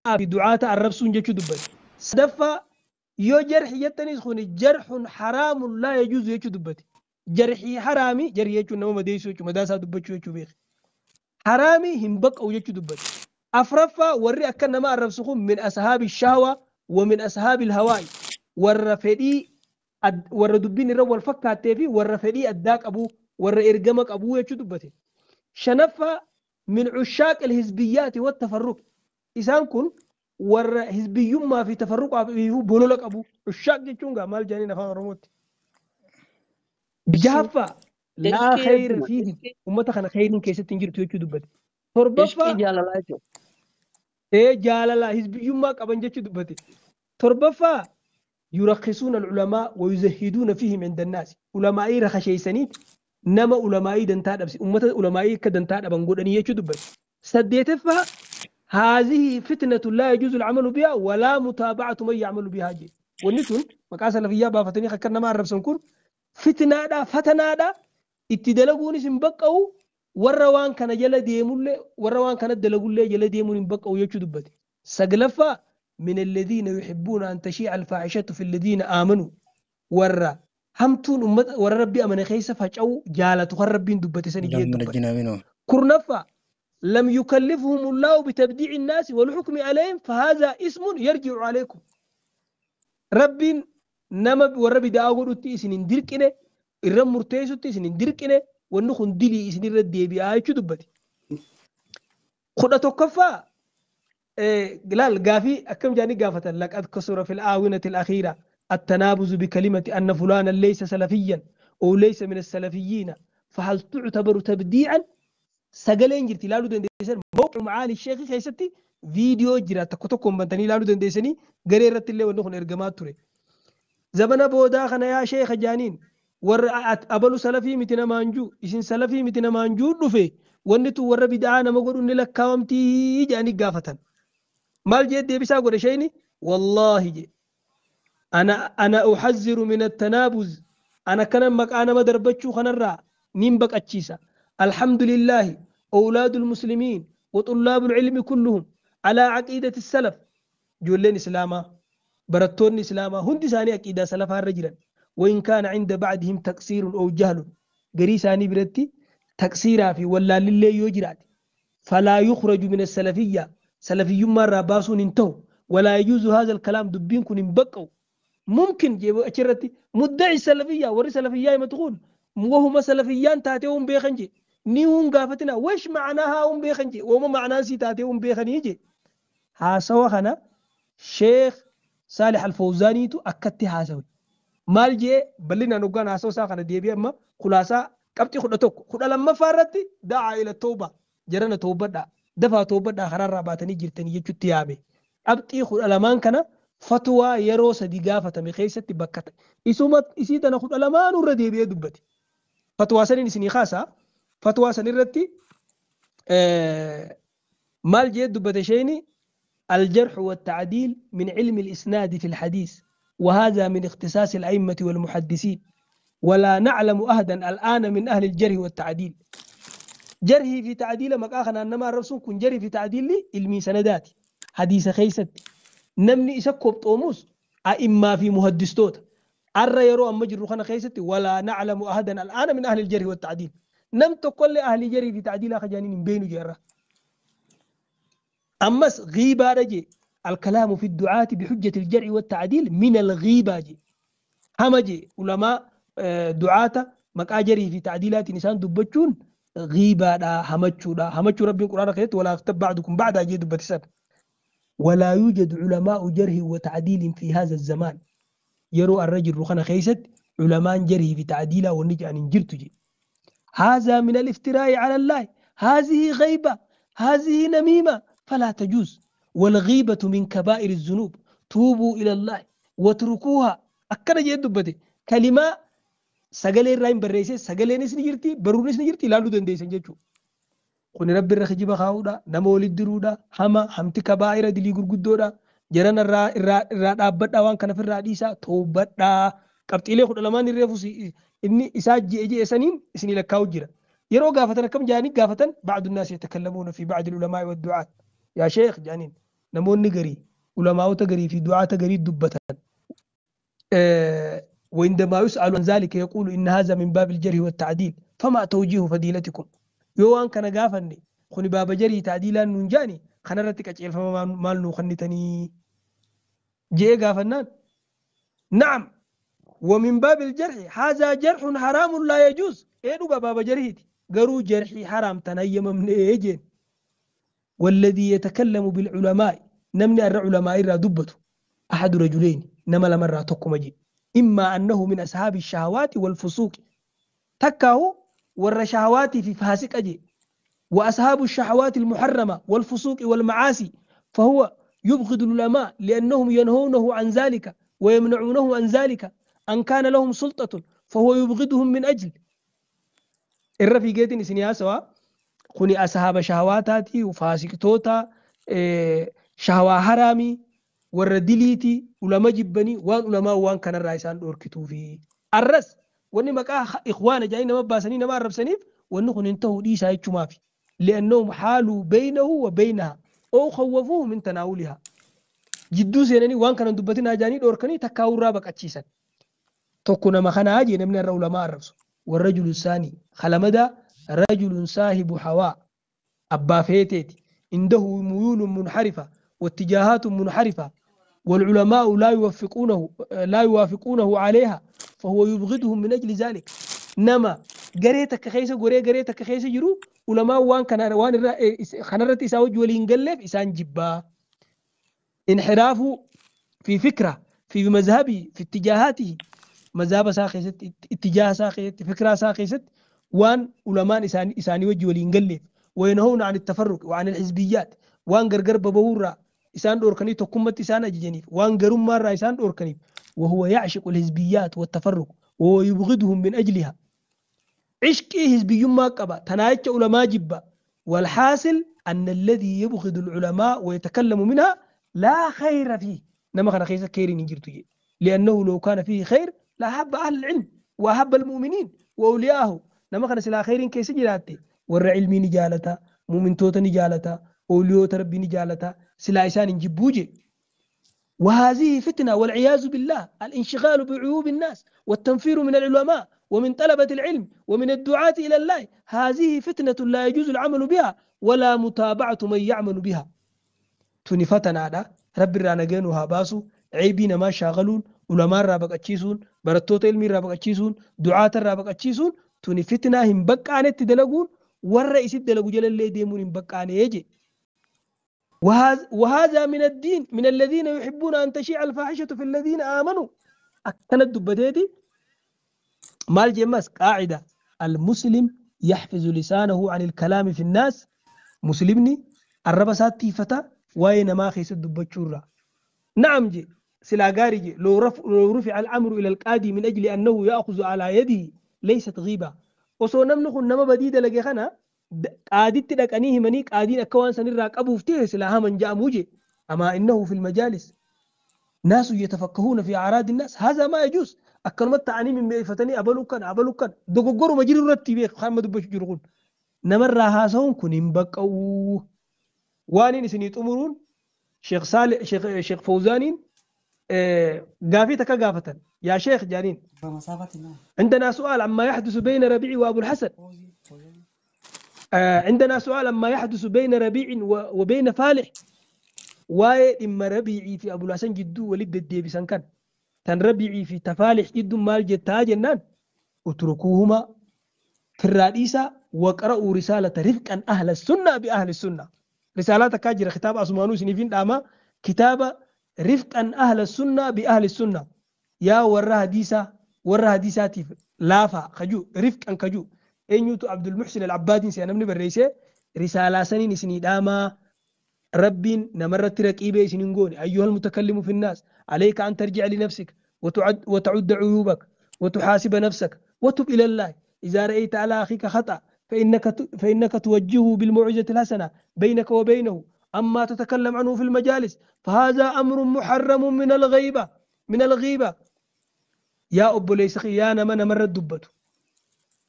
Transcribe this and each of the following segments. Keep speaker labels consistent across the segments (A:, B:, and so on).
A: Fi du'aata arrabsuun jechuu dubbate. Sadaffaa, yoo jarhi jettanis kuni jarhun haraamun laa yajuuzu jechuu dubbate. Jarhii haraami, jarhii jechuun nama madeessuu jechuu, madaa isaa dubbachuu jechuu beeki. Haraami hin baqa'u jechuu dubbate. Afraffaa, warri akka nama arrabsu kun min ashaabi shahwa wa min ashaabi hawaa'i, warra fedhii, warra dubbiin irra wal fakkaattee fi warra fedhii addaa qabu, warra ergama qabu jechuu dubbate. Shanaffaa, min cushaaq alhizbiyyaati wattafarruq, isaan kun warra hizbiyyummaa fi tafarruqaaf ifiifuu bolola qabu. Cushaaq jechuun gaa maal jedhaniin afaan Oromootti? Jahaffaa, laa
B: Ishqii
A: khayra
B: jechuudha.
A: fiihim,
B: Ishqii.
A: Ummata kana khayriin keessatti hin jirtu jechuu dubbate. Torbaffaa,
B: Ishqii jaalalaa jechuudha.
A: Ee, jaalala hizbiyyummaa qaban jechuu dubbate. Torbaffaa, yurakhisuuna alulamaa wa yuzahhiduuna fiihim inda annaasi, ulamaa'ii rakasheeysaniit nama ulamaa'ii dantaa dhabsi, ummata ulamaa'ii akka dantaa dhaban godhanii jechuu dubbate. Saddeetaffaa, haazihi fitnatu laa yajuuzu alcamalu bihaa walaa mutaabacatu man yacmalu bihaa jee. Wanni tun maqaa salafiyyaa baafatanii akka nama arrabsan kun fitnaadha, fatanaadha, itti dalaguunis hin baqqa'u, warra waan kana jala deemullee, warra waan kana dalagullee jala deemuun hin baqqa'u jechuu dubbate. Saglaffaa, min alladhiina yuhibbuuna an tashii'a alfaahishatu fi alladhiina aamanuu, warra hamtuun ummata warra Rabbi amane keessa faca'u jaalatu kan Rabbiin dubbate sani jee
C: اللهم
A: dubbate.
C: نجنا منهم.
A: Kurnaffaa, lam yukallifhum allahu bitabdiici innaasi walhukmi alayhim fahaadha ismun yarji'u alaykum, Rabbiin nama warra bida'aa godhutti isin hin dirqine, irra murteessutti isin hin dirqine, wanni kun dilii isin irra deebi'aa jechuu dubbate. 11ffaa, laal gaafii akkam jedhanii gaafatan: laqad kasura fil aawinati al-akhiira التنابز بكلمة أن فلانا ليس سلفيا أو ليس من السلفيين، فهل تعتبر تبديعا؟ Sagaleen jirti, ilaaluu dandeessan. Mawqi Macaali Sheekii keessatti viidiyoo jira, tokko tokkoon bantanii ilaaluu dandeessanii. Garee irratti illee wanni kun ergamaa ture. Zamana boodaa kana, yaa sheeka jaaniin, warra abalu salafii miti namaan juu, isin salafii miti namaan juu dhufe, wanni tun warra bid'aa nama godhu ni lakkaawamtii jedhanii gaafatan. Maal jee deebisaa godhe sheeyni? Wallaahi jee, ana uxazziru min attanaabuz, ana kanan maqaa nama darbachuu kanarraa nin baqachiisa. Alhamdulillaahi, awlaadu lmuslimiin wa xullaabu lcilmi kulluhum alaa caqiidati salaf, ijoolleen islaamaa, barattoonni islaamaa hundi isaanii aqiidaa salafaa irra jiran. وإن كان عند بعضهم تقصير أو جهل, garii isaanii biratti taqsiiraa fi wallaalillee yoo jiraate, فلا يخرج من السلفية, salafiyyummaa irraa baasuun hin ta'u. ولا يجوز هذا الكلام, dubbiin kun hin baqqa'u. Mumkin jee achirratti مدعي السلفية, warri salafiyyaa himatu kun wahuma salafiyyaan taatee hun beekan jee, ni hun gaafatina wesh macnaahaa hun beekan jee, wahuma macnaan sii taatee hun beekanii jee. Haasawa kana Sheekh Saalih Alfawzaaniitu akkatti haasawe. Maal jee bal'inaan hoggaan haasawa isaa kana deebi'ee amma khulaasaa qabxii 11, 12ffaa irratti دعا إلى التوبة, jarana toobadhaa, dafaa toobadhaa, karaarraa baatanii jirtanii jechutti yaame. Qabxii 12n kana fatwaa yeroo sadi gaafatame keessatti bakka isuma isii tana 12n irra deebi'ee dubbate. Fatwaa saniin isinii kaasaa. Fatwaa san irratti maal jee dubbate sheeyni? الجرح والتعديل من علم الإسناد في الحديث، وهذا من اختصاص الأئمة والمحدثين، ولا نعلم أحدا الآن من أهل الجرح والتعديل. Jarhii fi ta'diila maqaa kanaan nama arrabsuun kun, jarhii fi ta'diilli ilmii sanadaati hadiisa keessatti. Namni isa kobxoomus a'immaa fi muhaddistoota. Arra yeroo amma jirru kana keessatti ولا نعلم أحدا الآن من أهل الجرح والتعديل, nam tokkollee ahli jarhii fi ta'diilaa kajaaniin hin beenu jeerra. Ammas ghiibaadha jee. الكلام في الدعاة بحجة الجرح والتعديل من الغيبة jee, hama jee. Ulamaa du'aata maqaa jarhii fi ta'diilaatiin isaan dubbachuun ghiibaadha, hamachuudha. Hamachuu Rabbiin Quraana keessatti ولا يغتب بعضكم بعضا jee dubbate san. ولا يوجد علماء جرح وتعديل في هذا الزمان, yeroo arra jirru kana keessatti culamaan jarhii fi ta'diilaa wanni jedhan hin jirtu jee. هذا من الافتراء على الله، هذه غيبة، هذه نميمة، فلا تجوز، والغيبة من كبائر الذنوب، توبوا إلى الله واتركوها. Akkana jee dubbate. Kalimaa sagalee irraa hin barreesse, sagaleenis ni jirti, baruunis ni jirti, ilaaluu dandeessan jechuudha. Kuni Rabbi irra kijiba kaa'uudha, nama walitti diruudha, hama hamti kabaa'ira dilii gurguddoodha. Jaran irraa dhaabbadhaa, waan kana ofirraa dhiisaa, toobadhaa. Qabxiilee 12n irreefu inni isaa je'e je'e saniin isinii lakkaa'u jira. Yeroo gaafatan akkam jaanii gaafatan? بعض الناس يتكلمون في بعض العلماء والدعاة, يا شيخ jaaniin. Namoonni garii ulamaa'ota garii fi du'aata garii dubbatan. وعندما يسأل عن ذلك يقول إن هذا من باب الجرح والتعديل فما توجيه فضيلتكم. Yoo waan kana gaafanne kuni baaba jarhii ta'diilaan nuun jaani, kanarratti qaceelfama maal nuu kennitanii je'ee gaafannaan, نعم ومن باب الجرح، هذا جرح حرام لا يجوز. Ee dhuga, baaba jarhiiti, garuu jarhii haraam tan hayyamamne jeen. والذي يتكلم بالعلماء، namni arra culamaa irraa dubbatu، أحد رجلين، nama lamarraa tokkuma je. إما أنه من أصحاب الشهوات والفسوق، takkaa'u warra shahawaatii fi faasiqa je. وأصحاب الشهوات المحرمة والفسوق والمعاصي، فهو يبغض العلماء لأنهم ينهونه عن ذلك ويمنعونه عن ذلك أن كان لهم سلطة، فهو يبغضهم من أجل الرفيقين سنيا سوا. Kuni ashaaba shahawaataati, faasiqtoota, shahawaa haraamii, warra diliiti. Ulama jibbanii waan ulamaa waan kanarraa isaan dhorkituufi arras wanni maqaa ikhwaana jedhanii nama baasanii nama arrabsaniif wanni kun hin ta'u dhiisaa jechumaafi. لأنهم حالوا بينه وبينها أو خوفوه من تناولها، jidduu seenanii waan kana dubbatin hajaanii dhorkanii takkaawurraa baqachiisan. Tokko nama kanaa jee namni irra ulamaa arrabsu. والرجل الثاني، خلمدا، رجل صاحب هوى، abbaa feeteeti، عنده ميول منحرفة واتجاهات منحرفة، والعلماء لا يوافقونه عليها، فهو يبغضهم من أجل ذلك. Nama garee takka keessa goree garee takka keessa jiru, ulamaa waan kana waan irra kanarratti isaa wajji waliin galleef isaan jibbaa. انحراف في فكرة، في مذهبه، في اتجاهاته، مذهب isaa keessatti، اتجاه isaa keessatti، فكرة isaa keessatti waan ulamaan isaanii wajji waliin galleef. وينهون عن التفرق وعن الحزبيات، waan gargar baba'uurraa isaan dhorkanii tokkummatti isaan ajajaniif, waan garummaarraa isaan dhorkaniif. وهو يعشق الحزبيات والتفرق وهو يبغضهم من أجلها. عشقي حزبيummaa qaba, tanaa jecha ulamaa jibba. والحاصل أن الذي يبغض العلماء ويتكلم منها لا خير فيه، nama kana keessa khayriin hin jirtu jedhe. لأنه لو كان فيه خير لأحب أهل العلم وأحب المؤمنين وأولياءه. Nama kana silaa khayriin keessa jiraatte warra ilmii ni jaalata, mu'mintoota ni jaalata, awliyoota rabbii ni jaalata, silaa isaan hin jibbuu je. وهذه فتنة والعياذ بالله. الانشغال بعيوب الناس والتنفير من العلماء ومن طلبة العلم ومن الدعاة إلى الله، هذه فتنة لا يجوز العمل بها ولا متابعة من يعمل بها. Tuni fatanaadha, rabbi irraa nageenuu haa baasu. Ceebii namaa shaagaluun, ulamaa irraa baqachiisuun, barattoota ilmii irraa baqachiisuun, du'aata irraa baqachiisuun, tuni fitnaa hin baqqaanetti dalaguun, warra isit dalagu jalallee deemuun hin baqqaanee je. وهذا من الدين، من الذين يحبون أن تشيع الفاحشة في الذين آمنوا. أكنت دبتيتي maal jemmas؟ قاعدة: المسلم يحفظ لسانه عن الكلام في الناس. Muslimni arraba isaatti tiifata waa'ee namaa keessatti dubbachuurraa. نعم je, silaa gaarii je, لو رفع الأمر إلى القاضي من أجل أنه يأخذ على يده ليست غيبة. Osoo namni kun nama badii dalage kana qaaditti dhaqanii himanii qaadiin akka waan sanirraa qabuuf ta'e silaa haman ja'amuu je. أما إنه في المجالس ناس يتفقهون في أعراض الناس، هذا ما يجوز. Akkanumatti ta'anii mimmi'eeffatanii abaluu kan abaluu kan dogoggoruma jiru irratti beeku kan dubbachuu jiru kun namarraa haasa'uun kun hin baqqa'uu. Waan inni isinii xumuruun, Sheekh Saalih, Sheekh Fawzaaniin gaafii takka gaafatan. يا شيخ jaaniin، عندنا سؤال عما يحدث بين ربيع وأبو الحسن، عندنا سؤال عما يحدث بين ربيع وبين فالح. Waa'ee dhimma Rabiicii fi Abul Hasan jidduu walitti deddeebisan kan tan Rabiicii fi Tafaalix jidduu maal jettaa jennaan, اتركوهما، firraa dhiisaa، وقرأوا رسالة رفقا أهل السنة بأهل السنة. Risaalaa takkaa jira, kitaaba asumaanuu isiniifin dhaama, kitaaba رفقا أهل السنة بأهل السنة، yaa warra hadiisaa warra hadiisaatiif laafaa kajuu, رفقا kajuu, eenyutu, Abdul Muhsin Al-Abbaadiin si'a namni barreesse. Risaalaa saniin isinii dhaamaa. Rabbiin namarratti raqiibee isin hin goone. أيها المتكلم في الناس، عليك أن ترجع لنفسك وتعد عيوبك وتحاسب نفسك وتب إلى الله. إذا رأيت على أخيك خطأ فإنك توجهه بالموعظة الحسنة بينك وبينه. أما تتكلم عنه في المجالس فهذا أمر محرم من الغيبة. Yaa obboleessa yaa nama namarra dubbatu,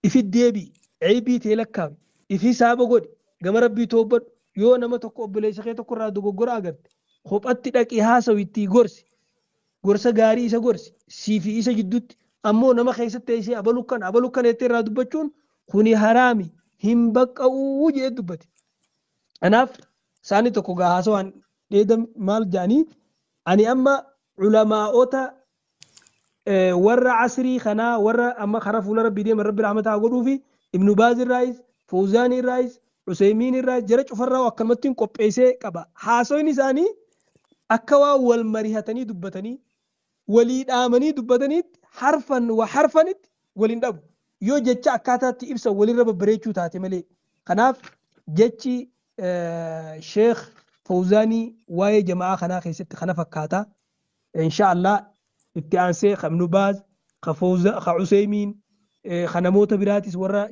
A: ifi deebi, ceebii tee lakkaawi, ifi saaba godhi, gama rabbii toobbadhu. Yoo nama tokko, obboleessa kee tokko irraa dogoggora agarte Kophatti dhaqii haasawi, ittii gorsi. Gorsa gaarii isa gorsi. Sii fi isa jidduutti. Ammoo nama keessatti teessee abalu kana abalu kana jettee irraa dubbachuun kuni haraami, hin baqqa'uu jedhee dubbate. Kanaaf isaanii tokko gaa haasawaan dheeda maal jedhanii, ani amma ulamaa'ota warra asrii kanaa, warra amma karaa fuula Rabbii deeman, Rabbi rahmata haa godhuufi, Ibnu Baaz irraayis, Fawzaan irraayis, Useymiin irraayis, jara cufarraa akkanumattiin qopheessee qaba. Haasawni isaanii akka waan wal marihatanii dubbatanii walii dhaamanii dubbataniitti harfan wa harfanitti waliin dhabu. Yoo jecha akkaataatti ibsan walirra babbareechuu taate malee. Kanaaf jechi Sheekh Fawzaanii waa'ee jama'aa kanaa keessatti kana fakkaata. Insha Allah itti aansee ka Ibnu Baaz, ka Fawza, ka Useymiin, ka namoota biraatis, warra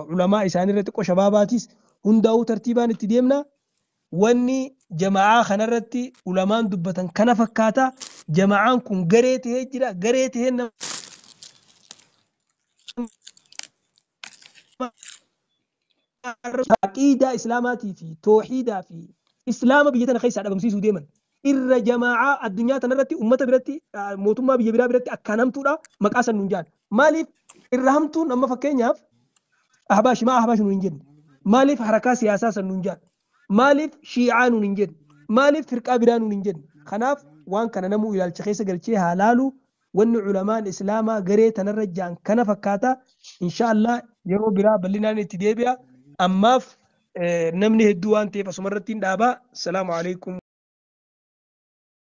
A: ulamaa isaanii irra xiqqoo shabaabaatis hundaa'uu tartiibaan itti deemna. Wanni jama'aa kanarratti ulamaan dubbatan kana fakkaata. Jama'aan kun garee tahee jira. Garee tahee nama aqiidaa islaamaatii fi toohiidaa fi islaama biyya tana keessaa dhabamsiisuu deeman. Irra jamaa'aa addunyaa tanarratti ummata biratti, mootummaa biyya biraa biratti akkaan hamtuudha maqaa san nuun jaan. Maaliif irra hamtuun? Amma fakkeenyaaf Ahbaash, maa Ahbaash nuun hin jenne? Maaliif harakaa siyaasaa san nuun jaan? Maaliif Shiicaa nuun hin jenne? Maaliif firqaa biraa nuun hin jenne? Kanaaf waan kana namuu ilaalcha keessa galchee haa laalu. Wanni ulamaan islaamaa garee tanarra jaan kana fakkaata. Insha Allah yeroo biraa bal'inaan itti deebi'a. Ammaaf namni hedduu waan ta'eef asumarratti hin dhaabaa. Salaamu alaikum.